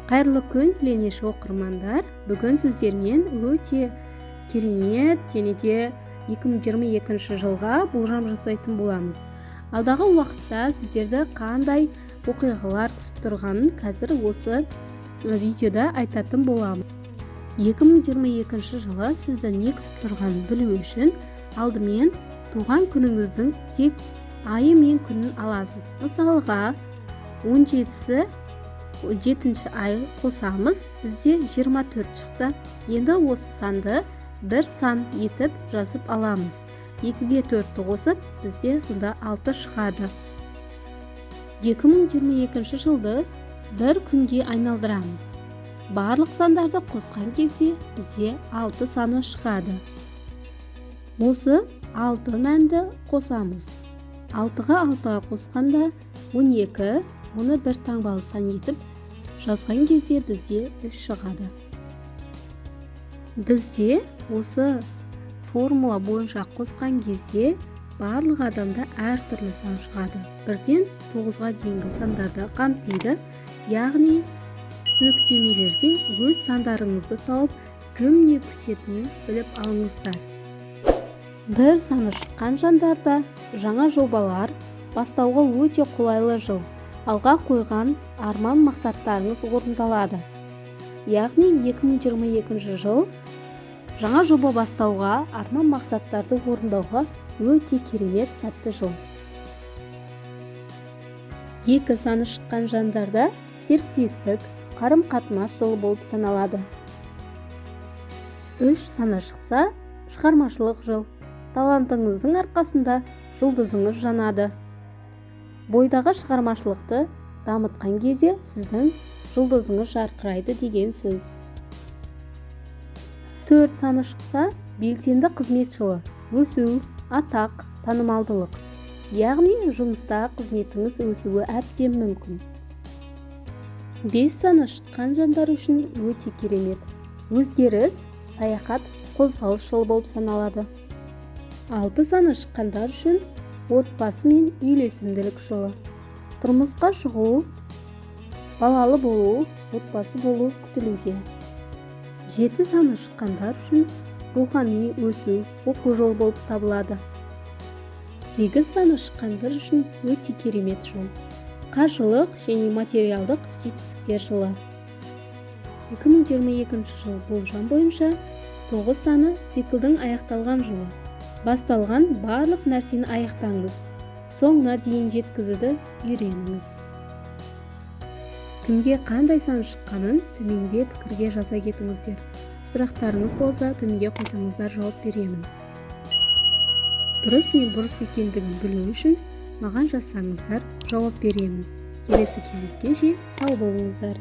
Қайырлы күн, ленеш оқырмандар! Бүгін сіздермен өте керемет және де 2022 жылға болжам жасайтын боламыз. Алдағы уақытта сіздерді қандай оқиғалар күтіп тұрғанын қазір осы видеода айтатын боламын. 2022 жылы сізді не күтіп тұрғанын білу үшін алдымен туған күніңіздің тек айы мен күнін аласыз. Мысалға, 17-сі 7 ай қосамыз, бізде 24 шықты. Енді осы санды бір сан етіп жазып аламыз. 2-ге 4-ті қосып, бізде сонда 6 шығады. 2022 жылды бір күнге айналдырамыз. Барлық сандарды қосқан кезде бізде 6 саны шығады. Осы 6 мәнді қосамыз. 6-ға 6-ға қосқанда 12, оны бір таңбалы сан етіп жазған кезде бізде 3 шығады. Бізде осы формула бойынша қосқан кезде барлық адамда әртүрлі сан шығады. Бірден 9-ға дейінгі сандарды қамтиды. Яғни түсініктемелерде өз сандарыңызды тауып, кім не күтетінін біліп алыңыздар. Бір саны шыққан жандарда жаңа жобалар бастауға өте қолайлы жыл. Алға қойған арман мақсаттарыңыз орындалады. Яғни 2022 жыл жаңа жоба бастауға, арман мақсаттарды орындауға өте керемет, сәтті жыл. Екі саны шыққан жандарда серіктестік, қарым-қатынас жылы болып саналады. Үш саны шықса, шығармашылық жыл. Талантыңыздың арқасында жұлдызыңыз жанады. Бойдағы шығармашылықты дамытқан кезде сіздің жұлдызыңыз жарқырайды деген сөз. 4 саны шықса, белсенді қызмет жылы, өсу, атақ, танымалдылық. Яғни жұмыста қызметіңіз өсуі әбден мүмкін. 5 саны шыққан жандар үшін өте керемет. Өзгеріс, саяхат, қозғалыс жылы болып саналады. 6 саны шыққандар үшін отбасы мен үйлесімділік жылы. Тұрмысқа шығу, балалы болу, отбасы болу күтілуде. 7 саны шыққандар үшін рухани өсу, оқу жылы болып табылады. 8 саны шыққандар үшін өте керемет жыл. Қаржылық және материалдық жетістіктер жылы. 2022 жыл болжам бойынша 9 саны циклдің аяқталған жылы. Басталған барлық нәрсені аяқтаңыз, соңына дейін жеткізуді үйреніңіз. Кімге қандай сан шыққанын төменде пікірге жаза кетіңіздер. Сұрақтарыңыз болса, төменге қойсаңыздар, жауап беремін. Дұрыс не бұрыс екендігін білу үшін маған жазсаңыздар, жауап беремін. Келесі кездескенше сау болыңыздар.